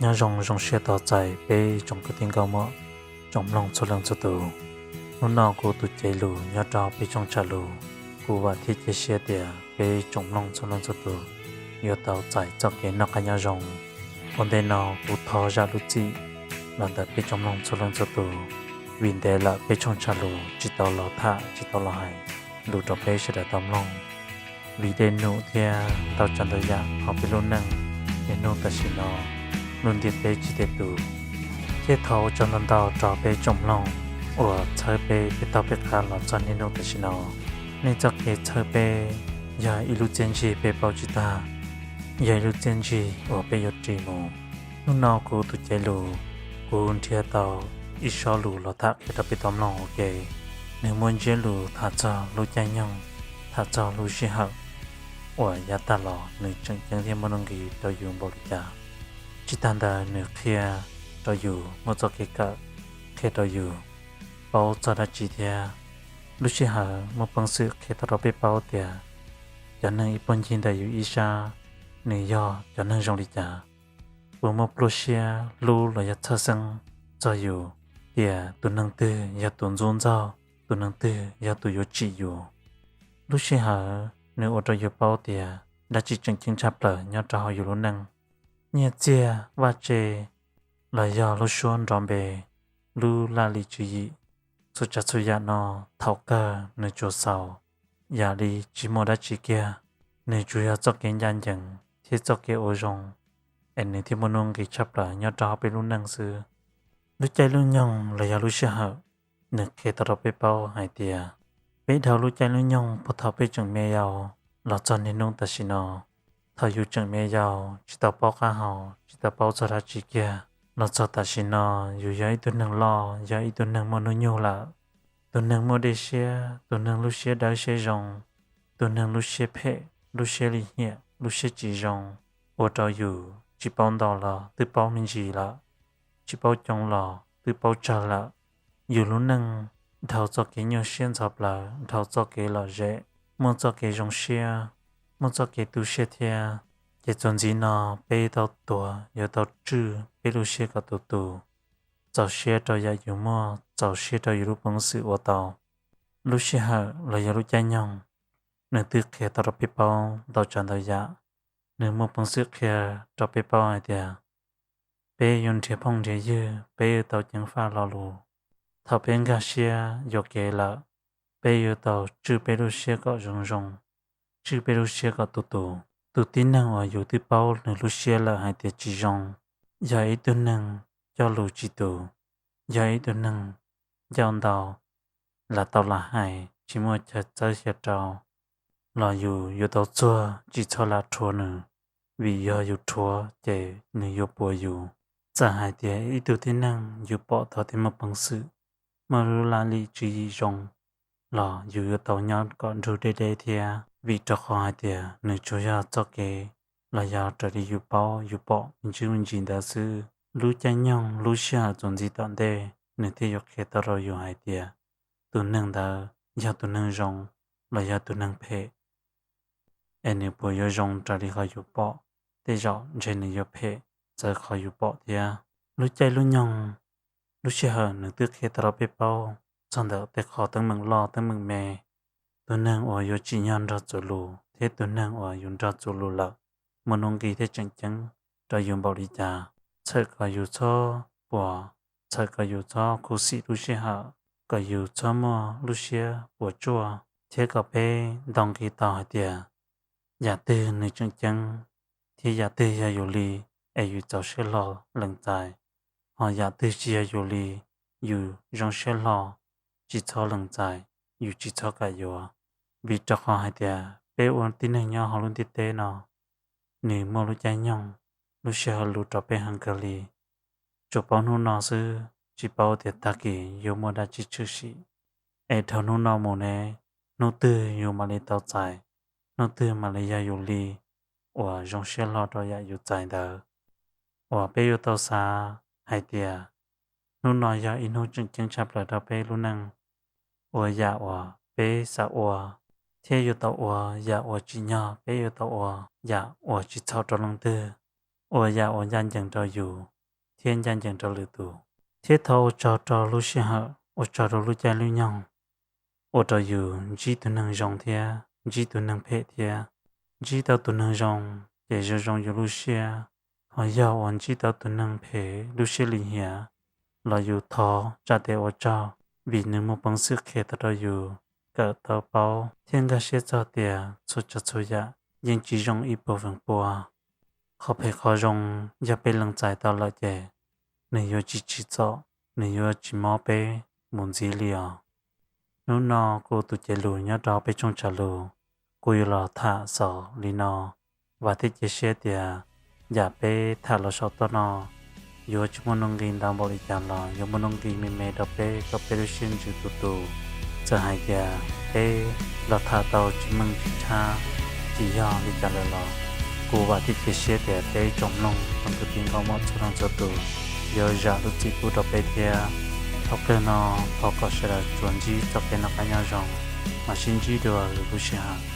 Nyob zoo, zoo siab tos txais peb tsoom kwv tij nkauj muam, tsoom mloog txhua leej txhua tus. Hnub no kuv tus cev lus nyob rau peb tshooj tshaj lus, kuv vam thiab cia siab tias peb tsoom mloog txhua leej txhua tus yuav tau txais txoj kev noj qab nyob zoo. Ua ntej no kuv thov zam lub txim los ntawm peb tsoom mloog txhua leej txhua tus, vim ntev lawm peb tshooj tshaj lus tsis tau los tham tsis tau los hais lus rau peb sawv daws tau mloog. Vim dej num thiab ntau tsav ntau yam hauv peb lub neej, niaj hnub tam sim no lub ntiaj teb tsis tes tus, thiab thov ua tsaug ntau ntau rau peb tsoom mloog uas txhawb peb peb taug peb qab los txog niaj hnub tam sim no. Nej txoj kev txhawb peb yog ib lub txiaj ntsig peb paub tsis tag, yog ib lub txiaj ntsig uas peb yuav ris mus. Hnub no kuv tus cev lus, kuv nrhiav tau ib sob lus los tham qhia rau peb tau mloog ua ke. Nws muaj ntsiab lus tham txog lub caij nyoog, tham txog lub sij hawm uas yav tag los nws tseem ceeb thiab muaj nuj nqis rau yus npaum li cas. Tsis tag ntawd nws qhia rau yus muaj txoj kev kawm, qhia rau yus paub txog dab tsi thiab. Lub sij hawm muaj peev xwm qhia tau rau peb paub tias cov neeg ib puag ncig ntawm yus ib sab, nws yog cov neeg zoo li cas, puas muaj pluaj siab hlub los yog txhawj xeeb txog yus, tias tus neeg twg yog tus ntxub ntxaug, tus neeg twg yog tus yuav tsim yus. Lub sij hawm nws ua rau yus paub tias dab tsi tseem ceeb tshaj plaws nyob rau hauv yus lub neej. Nyiaj txiag, vaj tse, los yog lub suab nrov npe, lub laj lim tswv yim, txhua tsav txhua yam no thaum kawg nws tsuas xaus yam li tsis muaj dab tsi kiag. Nws tsuas yog txoj kev ncaj ncees thiab txoj kev ua zoo, es nws thiaj muaj nuj nqis tshaj plaws nyob rau hauv peb lub neej xwb. Lub caij lub nyoog los yog lub sij hawm, nws qhia tau rau peb paub hais tias peb dhau lub caij lub nyoog puag thaum peb tseem me yaus los txog niaj hnub tam sim no. Thaum yus tseem me yaus tsis tau paub qab hau, tsis tau paub txog dab tsi kiag, los txog tam sim no yus yog ib tug neeg loj, yog ib tug neeg muaj hnub nyoog lawm. Tus neeg muaj dej siab, tus neeg lub siab dawb siab zoo, tus neeg lub siab phem, lub siab lim hiam, lub siab tsis zoo, ua rau yus tsis paub ntau los twb paub me ntsis lawm, tsis paub coob los twb paub tsawg lawm. Yus lub neej dhau txoj kev nyuaj siab ntxhov plawv, dhau txoj kev lom zem, muaj txoj kev zoo siab, muaj txoj kev tu siab thiab. Ces txuas ntxiv no peb tau tuav, yuav tau tswj peb lub siab kom tus tus, txaus siab rau yam yus muaj, txaus siab rau yus lub peev xwm ua tau. Lub sij hawm los yog lub caij nyoog, nws twb qhia tau rau peb paub ntau tsav ntau yam. Nws muaj peev xwm qhia rau peb paub hais tias peb yuav nrhiav phooj nrhiav ywg, peb yuav tau ceev faj lo lus. Thaum peb nkag siab yuam kev lawm, peb yuav tau tswj peb lub siab kom zoo zoo, tswj peb lub siab kom tus tus. Tus tib neeg uas yus twb paub nws lub siab lawm hais tias tsis zoo, yog ib tug neeg coj lus tsis tus, yog ib tug neeg ncauj ntau, lam tau lam hais tsis muaj chaw txawb xyaw rau, los yus yuav tau txuag tsis txhob lam rhuav nws, vim yog yus rhuav ces nws yuav puas yus. Txawm hais tias ib tug tib neeg yus pom tau thiab muaj peev xwm, muaj lub laj lim tswv yim zoo, los yus yuav tau nyob kom nrug deb deb thiab, vim rau qhov hais tias nws tsuas yog txoj kev los yog raws li yus paub yus pom me ntsis me ntsis ntawd xwb. Lub caij nyoog lub sij hawm txuas ntxiv tom ntej nws thiaj yuav qhia tau rau yus hais tias tus neeg ntawd yog tus neeg zoo los yog tus neeg phem. Es nws puas yuav zoo raws li qhov yus pom? Tej zaum ntshe nws yuav phem txawv qhov yus pom thiab. Lub caij lub nyoog, lub sij hawm nws twb qhia tau rau peb paub txog ntawm tej qhov teeb meem loj teeb meem me. Tus neeg uas yuav tsim nyog nrog txuas lus thiab tus neeg uas yus nrog txuas lus lawm muaj nuj nqis thiab tseem ceeb rau yus npaum li cas. Txhawm kom yus txhob puas, txhawm kom yus txhob khuv xim lub sij hawm, kom yus txhob muaj lub siab puas tsuaj, thiab kom peb nto nqi tau hais tias yam twg nws tseem ceeb thiab yam twg yog yus li es yus txaus siab hlo lees txais, ho yam twg tsis yog yus li, yus zoo siab hlo tsis txhob lees txais, yus tsis txhob kam yuav. Vim rau qhov hais tias peb ua tib neeg nyob hauv lub ntiaj teb no, nws muaj lub caij nyoog, lub sij hawm lus rau peb heev kawg li. Tsuas paub hnub no xwb, tsis paub tias tag kis yuav muaj dab tsi tshwm sim. Es dhau hnub no mus ne, hnub twg yus mam li tau txais, hnub twg mam li yog yus li uas zoo siab hlo rau yam yus txais ntawd. Uas peb yuav tau xav hais tias hnub no yog ib hnub tseem ceeb tshaj plaws rau peb lub neej, ua yam uas peb xav ua, thiab yuav tau ua yam uas tsim nyog, peb yuav tau ua yam uas tsis txhaum rau leej twg, ua yam uas ncaj ncees rau yus, thiab ncaj ncees rau lwm tus. Thiab thov ua tsaug rau lub sij hawm, ua tsaug rau lub caij lub nyoog, ua rau yus ntsib tus neeg zoo thiab ntsib tus neeg phem thiab. Ntsib tau tus neeg zoo ces zoo zoo yus lub siab, ho yog uas ntsib tau tus neeg phem lub siab lim hiam los yus thov tsa tes ua tsaug, vim nws muaj peev xwm qhia tau rau yus kawm tau paub thiab nkag siab txog tias txhua tsav txhua yam yeej tsis zoo ib puas feem pua. Qhov phem qhov zoo yog peb lees txais tau lawm ces nws yuav tsis tsim txom, nws yuav tsis mob peb mus ntxiv li os. Hnub no kuv tus cev lus nyob rau peb tshooj tshav lus, kuv yuav los tham xaus li no. Vam thiab cia siab tias yam peb tham los saum toj no yuav tsis muaj nuj nqis ntau npaum li cas los yuav muaj nuj nqis me me rau peb kom peb lub siab ntsws tus tus. Txawm hais tias peb los tham tau tsis meej tsis tshab, tsis yog li cas lawm los kuv vam thiab cia siab tias peb tsoom mloog tsoom kwv tij nkauj muam txhua leej txhua tus yuav zam lub txim pub rau peb thiab. Thaum kawg no thov kom sawv daws tsuas ntsib txoj kev noj qab nyob zoo, mam sib ntsib dua lwm lub sij hawm.